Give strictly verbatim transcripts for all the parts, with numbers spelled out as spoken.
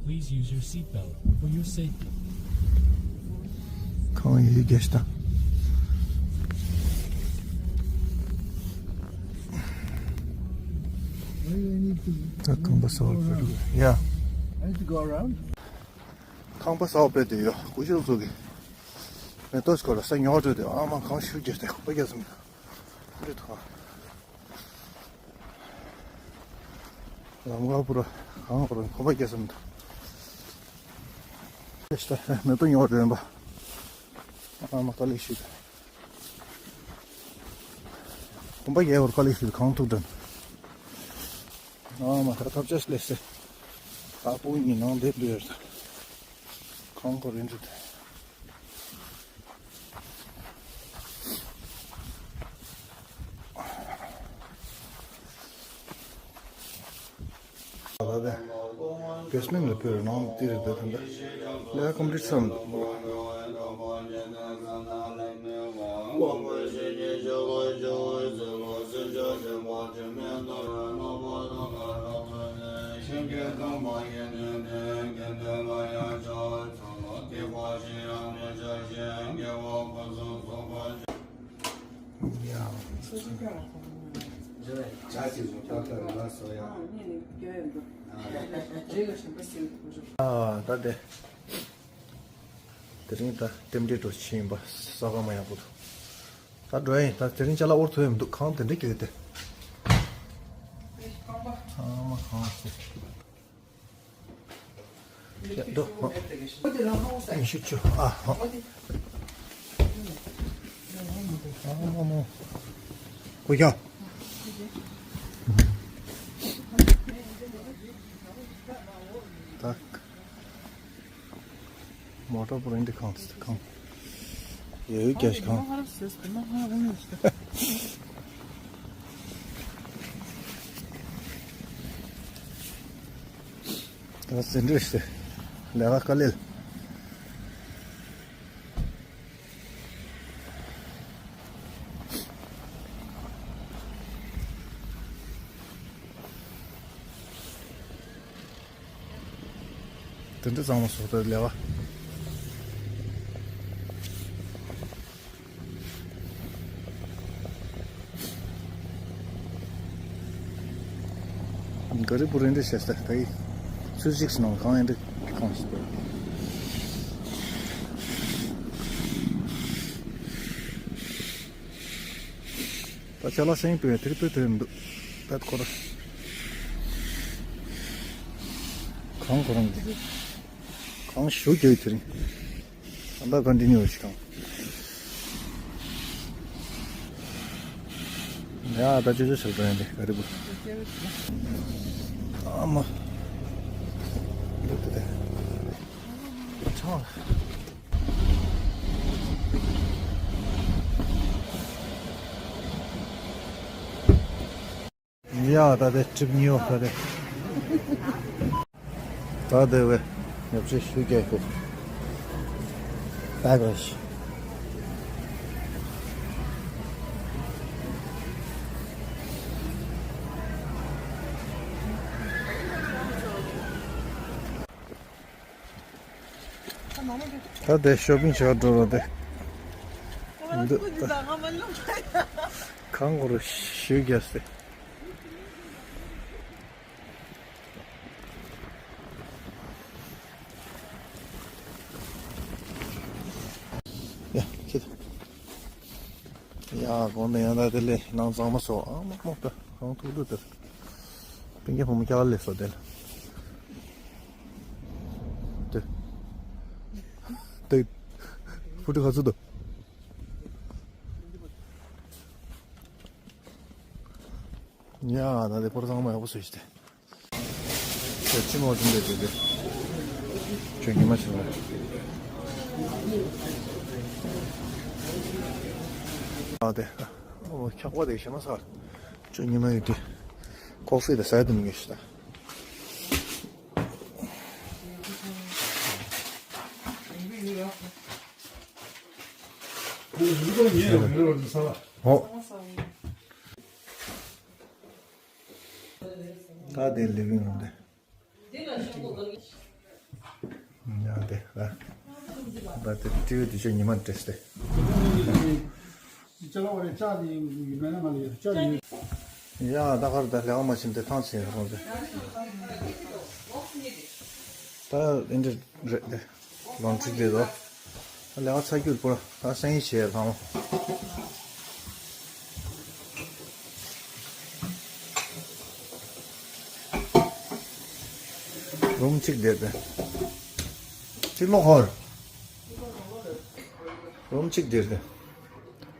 Please use your seatbelt for your safety. ཁང་ཡི་རྒྱལ་ཤ་དང་། ད་ཁང་པ་གསར་པ་སྤོས་འདུག་ཡ། I need to go around. ཁང་པ་གསར་པ་སྤོས་འདུག་ཡ། སྐུ་ཞབས་ཚོ་གི་མེ་ཏོག་སྐོར་ལ་ས་ཉོ་འགྲོ་དུས་ཨ་མ་ཁང་ཤུགས་རྒྱས་ཏེ་ཁོ་པ་རྒྱས་སོང་། འདི་ཐོག་ལམ་ཁ་བུ་ར་གང་བུ་ར་ཁོ་པ་རྒྱས་སོང་། འདུག་ཤ་མེ་ཏོག་ཉོ་འགྲོ་ཡིན་པ། ཨ་མ་དཀའ་ལས་ཤིག་ཁོ་པ་རྒྱས་བར་དཀའ་ལས་ཤིག་གང་ཐུག་དྲན། ཨ་མ་ད་ཐབས་ཆག་ལས་སེ། ཨ་སྤུ་གུ་གཉིས་ནང་འདེབས་འདུག་ཡོད། གང་གོ་རིན་འདུག་ལ་ལ་བེ་སི་མེན་ཊི་ལ་སྤོས་རེད། ནང་དེ་རེད། ད་ད་ལྟ་ལས་ཀ་ཀོམ་པི་ལིཊ་སམ། ཨ་ད་དེ། དེ་རིང་ད་རྟེན་འབྲེལ་འགྲོ་ཕྱིན་ཡིན་པ། ས་ག་མ་ཡག་པོ་འདུག་ད་འགྲོ་ཡ་ཡིན། ད་དེ་རིང་ཅ་ལག་དབོར་ཐུབ་ཡ་མི་འདུག་ཁང་དེ་འདྲ་སྐྱོ་དེ། ཨ་མ་ཁང་ཟེར། ཡ་འགྲོ། ཨ་ཉི་ཤུ་བཅུ། ཨ་ཧོ། ཨ་མ་མོ། ཀུ་ཡ། ད། མོ་ཊ་པུ་རིན་འདི་ཁང་དེ་ཁང་། ཡོད་རྒྱ་ཞིག་ཁང་། ད་ཟིན་འདྲ་ཞིག་ལས་ཀ་དཀའ་ལས། དེ་འདྲ་གཙང་མ་བཟོ་ལྟ་ལེ་བ། ག་རེ་བུ་རེ་འདྲ་བྱས་ས་ད་ཡི་ཚོད་ཅིག་སྣང་གང་ཡིན་འདྲ་གང་ཞིག་པ། ད་ཅ་ལག་སེང་སྤོས་དེར་སྤོས་དེར་མི་འདུག་ད་ཁོ་ར་གང་ཁོ་རང་གི་གང་ཞུ་རྒྱུ་དེ་རིང་ད་ལྟ་ག་འདི་ཉོ་ཞིག་གང་ཡ་ད་ཅོ་ཅོ་ཞིག་འགྲོ་ཡིན་དེ་ག་རེ་བུ་ཨ་མ་འདུག་དེ་དེ། ཡ་ད་དེ་ཊིབ་ཉོ་ད་དེ། ད་དེ་བས་ཉབ་ཆེ་ཤུ་རྒྱག་གི་པེག་རེད། ད་དེ་ཤོ་པིང་བྱེད་ག་འགྲོ་རོགས་དེ། འདི་གང་གོ་རུ་ཤུ་རྒྱག་སྟེ། ཡ་ཁྱེད། ཡ་གོང་ནས་ཡང་ད་དེ་ལས་ནང་གཙང་མ་སོགས་ཨ་མོག་མོག་ད་གང་ཐུག་ཐུག་དེ། པིང་ཀའི་བུ་མོ་སྐྱ་ལ་སླེབས་སོ་དེ་ལ། དེ། དེ། ཧྥུ་ཏི་ག་ཚོད་དུ། ཡ་ད་དེ་པོར་གཙང་མ་ཡག་པོ་བཟོས་ཤི་དེ། ཅི་མོ་ཅི་འདྲ་དེ་དེ། ཁྱོད་ཉི་མ་ཆེ་བ། ཨ་དེ། ཨོ་འཁྱག་པ་དེ་ཞེ་མ་ཚར། ཁྱོད་ཉི་མ་ཡོད་དེ། ཀོ་ཧྥི་དེ་ཟ་དུ་མི་ངེས་ཤི་ད། ཨོ། ད་དེ་ལི་ཝིང་རུམ་དེ། དེ་ལ་ད་དེ་ཊི་ཝི་དེ་ཆོས་ཉི་མ་འདྲེས་ཏེ། ཡ་ད་གར་ད་ལས་ཀ་མ་ཕྱིན་ཏེ་ཐང་ཆད་ཡོད་ཁོང་ཚོ། ད་ཨེ་འདྲ་རེད་དེ། ལོན་ཊི་རི་དེ་དོ། ལས་ཀ་ཚ་རྒྱུད་པོ་ད་སང་ཉིན་བྱས་ལྷང་། རུམ་གཅིག་དེར་དེ། གཅིག་ལོག་ཧོར། རུམ་གཅིག་དེར་དེ།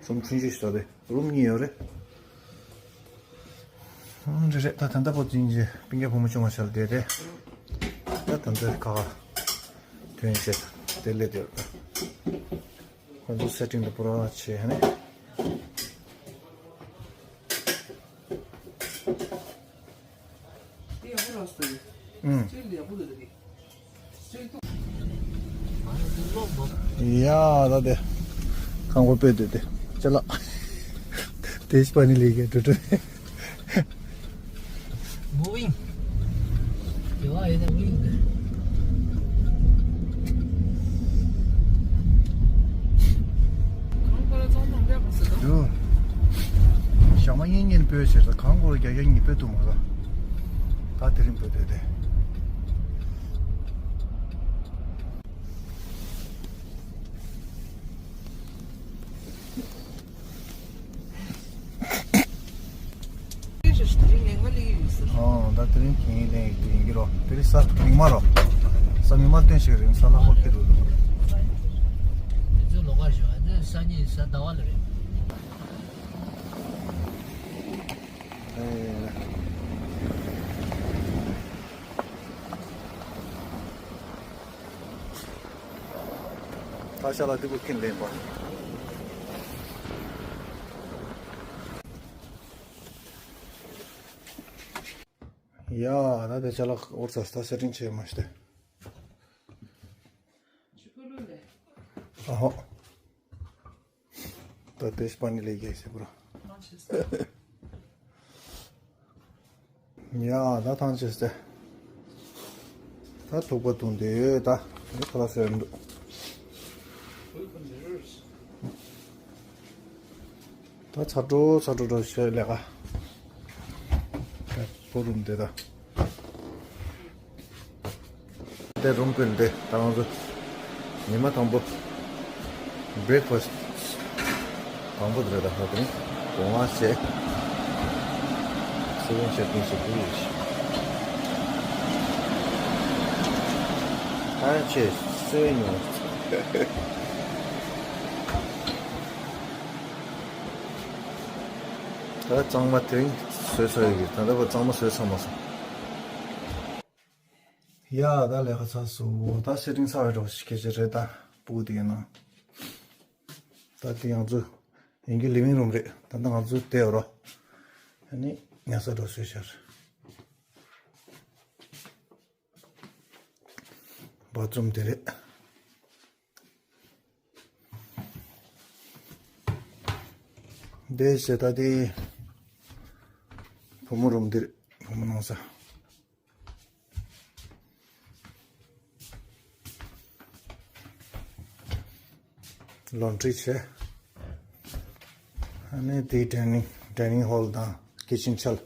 རུམ་ཆུང་ཆུང་ཞིག་དེ། རུམ་གཉིས་ཡོད་རེད། ཨང་། རེད་རེད། ད་ད་ལྟ་བོ་འཛིན་རྗེས་སྤུན་ཀྱག་བུ་མོ་ཆུང་བ་ཤར་བསྡད་རེད། ད་ད་ལྟ་ཁ་ཁ་ཐོན་བྱས་དེ་ལས་དེ་ཁོ་ཚོ་སེ་ཊིང་དུ་པུ་ར་བྱས་ཧ་ནི། ཨང་། ཡ་ད་དེ་ཁང་པ་དཔེ་དེ་དེ་ཅ་ལག་དེ་ཤི་པ་ནི་ལས་ཀའི་འགྲོ་འགྲོ། མུ་ཝིང་། དེ་བ་ཡོད་ན་མུ་ཝིང་དེ། ཡོ། ཞག་མ་གཉིས་གཉིས་སྤོས་བྱས་ས་གང་སྐོར་རྒྱ་རྒྱ་གཉིས་སྤོས་ཐུབ་མ་ར། ད་དེ་རིང་སྤོས་དེ་དེ། ཨོ། ད་དེ་རིང་གིན་ལེན་ཡིན་གྱི་རོ། དེ་རིང་ས་མིག་དམར་རོ། ས་མིག་དམར་སྟོན་ཞིག་རིང་ས་ལྷག་པོ་ཁེ་རུ་རོ། དེ་ཚོ་ལོགས་ཀ་ཞོ། ཨ་འདི་ས་གཉིས་ས་ཟླ་བ་ལ་རེད། ཨེ། ད་ཤ་ལ་དེ་གུ་ཁིན་ལེན་པ། ཡ། ད་དེ་ཅ་ལག་འོར་ཚ་ད་སེ་ཊིང་བྱས་མ་ཤི་ཏེ། ཨ་ཧོ། ད་དེ་ཤི་པ་ནི་ལས་ཀྱི་ཞེ་པོ་ར། ཡ་ད་ཐང་ཆད་སྟེ། ད་ཐུག་པ་བཏུང་དེ་ཡོད་ད། ཡོད་ཁ་ལག་ཟེར་འདུག་ད་ཚ་དྲོ་ཚ་དྲོ་འགྲོ་ཤོད་ལས་ཀ། ད་བུ་རུམ་དེ་ད། དེ་རུམ་ཕུལ་དེ་ད་ང་ཚོ་ཉི་མ་དང་པོ། བྷི་རེག་ཕ་སི་དང་པོ་དེ་རེད། ད་ཧ་དེ་རིང་སྒོ་ང་བྱས། སེ་ཝན་ཤེ་ཏིང་ཞིག་བུ་ཡིས། ཨ་ཆེ་སེ་ཝན་ཉོ། ད་གཙང་མ་དེ་རིང་བཟོས་ཚར་ཡོད་ཀྱི། ད་ལྟ་བར་གཙང་མ་བཟོས་ཚར་མ་སོང་། ཡ་ད་ལས་ཀ་ཚར་སོང་། ད་སེ་ཊིང་ཚར་བའི་རོགས་ཤིག་ཁྱེད་ཅག་རེད། ད་སྤུ་གུ་དེ་ཡིན་ན། ད་དེ་ཡང་ཚོ་ཡིན་གྱི་ལི་ཝིང་རུམ་རེད། ད་ལྟ་ང་ཚོ་དེ་ཡོད་རོ། ཨ་ནི་ཉལ་ས་འགྲོ་བཟོས་ཤར། བ་ཐི་རུམ་དེ་རེད། དེ་བྱས་ད་དེ་བུ་མོ་རུམ་དེ་རེད། བུ་མོ་ནང་ས། ལོན་ཊི་རི་བྱས། ཨ་ནི་དེ་ཌའི་ནིང་ཌའི་ནིང་ཧོལ་དང་ཀི་ཆན་ཆལ།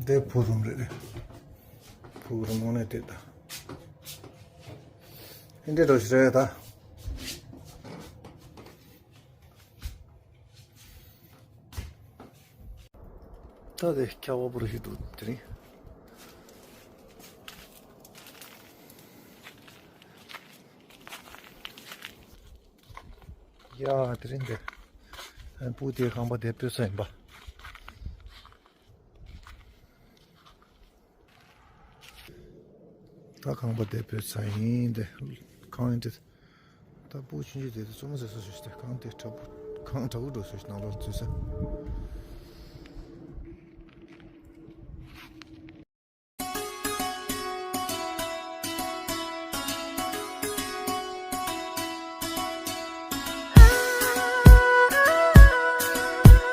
དེ་བུ་རུམ་རེད། བུ་རུམ་དངོས་གནས་དེ་ད། ཨེ་འདྲས་འགྲོ་ཞིག་རེད་ད། ད་དེ་ཁྱ་བ་པོ་རུ་ཞིག་འདུག་དེ་རིང་། ཡ་དེ་རིང་དེ་སྤུ་དེ་ཁང་པ་དེ་སྤོས་ས་ཡིན་པ། ད་ཁང་པ་དེ་སྤོས་ས་ཡིན་དེ། ཁང་ཡིན་དེ། ད་སྤུ་ཆུང་ཆུང་དེ་དེ་བཙུན་མོ་ཟེར་ས་ཞིག་དེ། ཁང་དེ་དྲག་པོ་ཁང་དྲག་པོ་འགྲོ་ས་ཞིག་ནང་ལོགས་འཛུལ་ས།